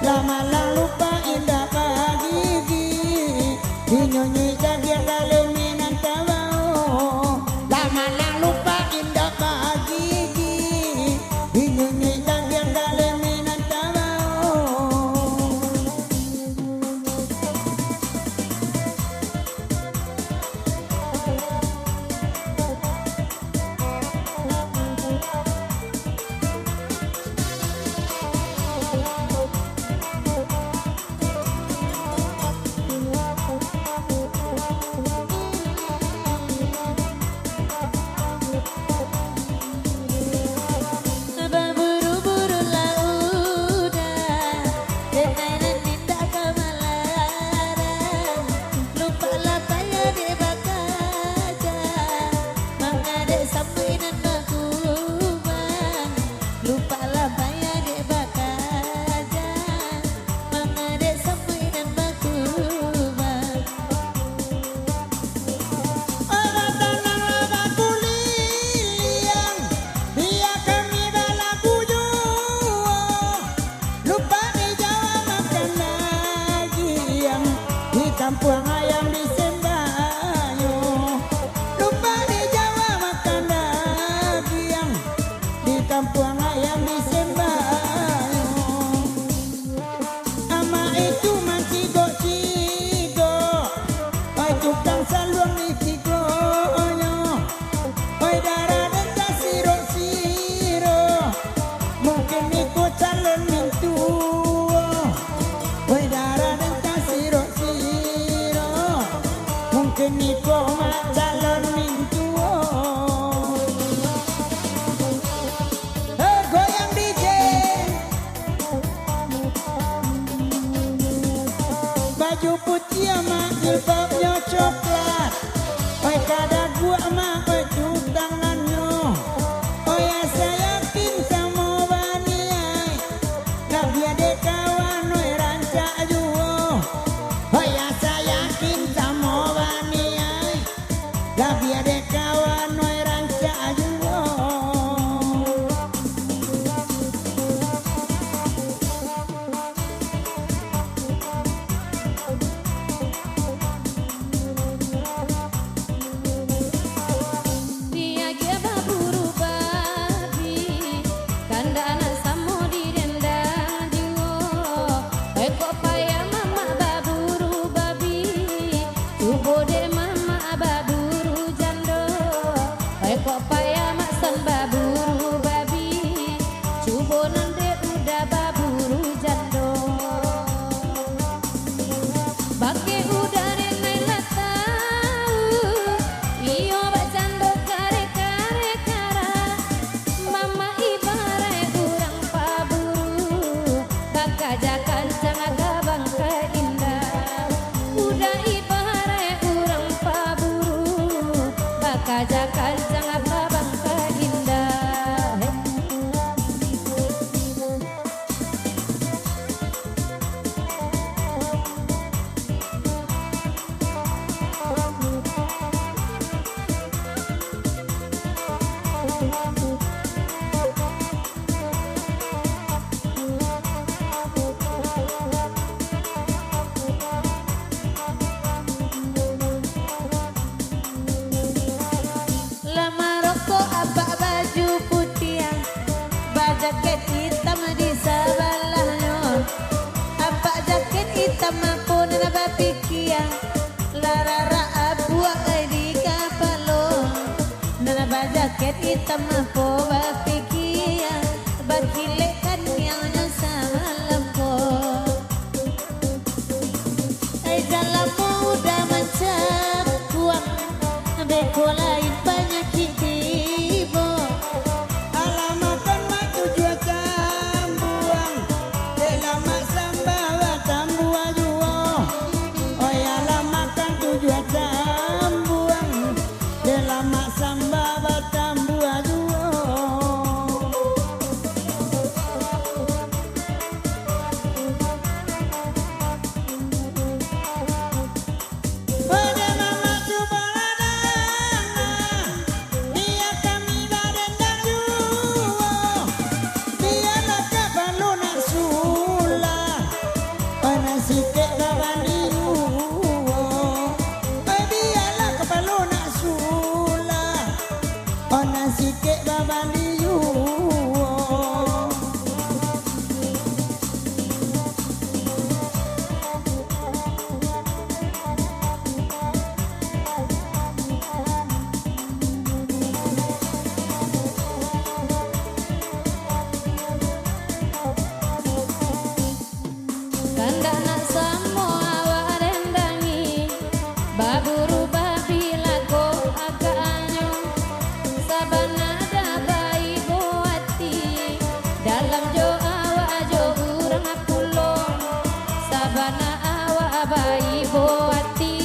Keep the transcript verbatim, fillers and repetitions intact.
Lah malang lupa indak bagigi, dinyunyui dagiang galeh minangkabau. Lah malang lupa indak bagigi, dinyunyui dagiang galeh minangkabau. Baburu-buru lah udah, dek nainan indak ka malaran. Lupak lah payah dek bakaja, mangadek sambuik nan bakubang. Lupak lah payah dek bakaja, mangadek sambuik nan bakubang. Oi, batanang lah bakuliliang, bia kami balagu juo. Lupak di Jawa makan dagiang, di kampuang ayam disembahnyo. Lupak di Jawa makan dagiang, di kampuang ayam disembahnyo. Amak itu mancigok-cigok, oi tukang saluang di tigonyo. Oi darah den tasirok-sirok, mungkin iko calon mintuo. Oi darah den tasirok-sirok, mungkin iko mak calon mintuo. Hei, goyang D J. Baju putiah mak, jilbabnyo coklat. Oi, ka daguak mak, oi, tu tangannyo. Oi, asa yakin samo baniai, labiah dek kawan, oi, rancak juo. Oi, asa yakin samo baniai, labiah dek kawan, oi, rancak juo. Diagiah baburu babi, kandak nak samo didendang juo. Oi, kok payah mamak baburu babi, cubo dek mamak baburu jando. Oi, kok payah mak san baburu babi, cubo nan dek uda baburu jando. Bakeh uda den nai lah tau, iyo bak jando kareh-kareh kara. Mamak ibaraik urang paburu, bakaja kancang kabang ka indak. Uda ibaraik urang paburu, bakaja kancang kabang ka indak. Lah marokok apak baju putiah, bajakek itam di sabalahnyo. Apak jakek itam apo nan bapikia, lah rarak abuak ai di kapalo. Nan bajakek itam apo bapikia, bakilek kaniangnyo samalam ko. Ai, jan lamo uda mancakuang, beko lain panyakik tibo. Alah makan mak tujuah tambuang, dek lamak samba batambua juo. Oi, alah makan tujuah tambuang, dek lamak samba batambua juo. Baik bo ati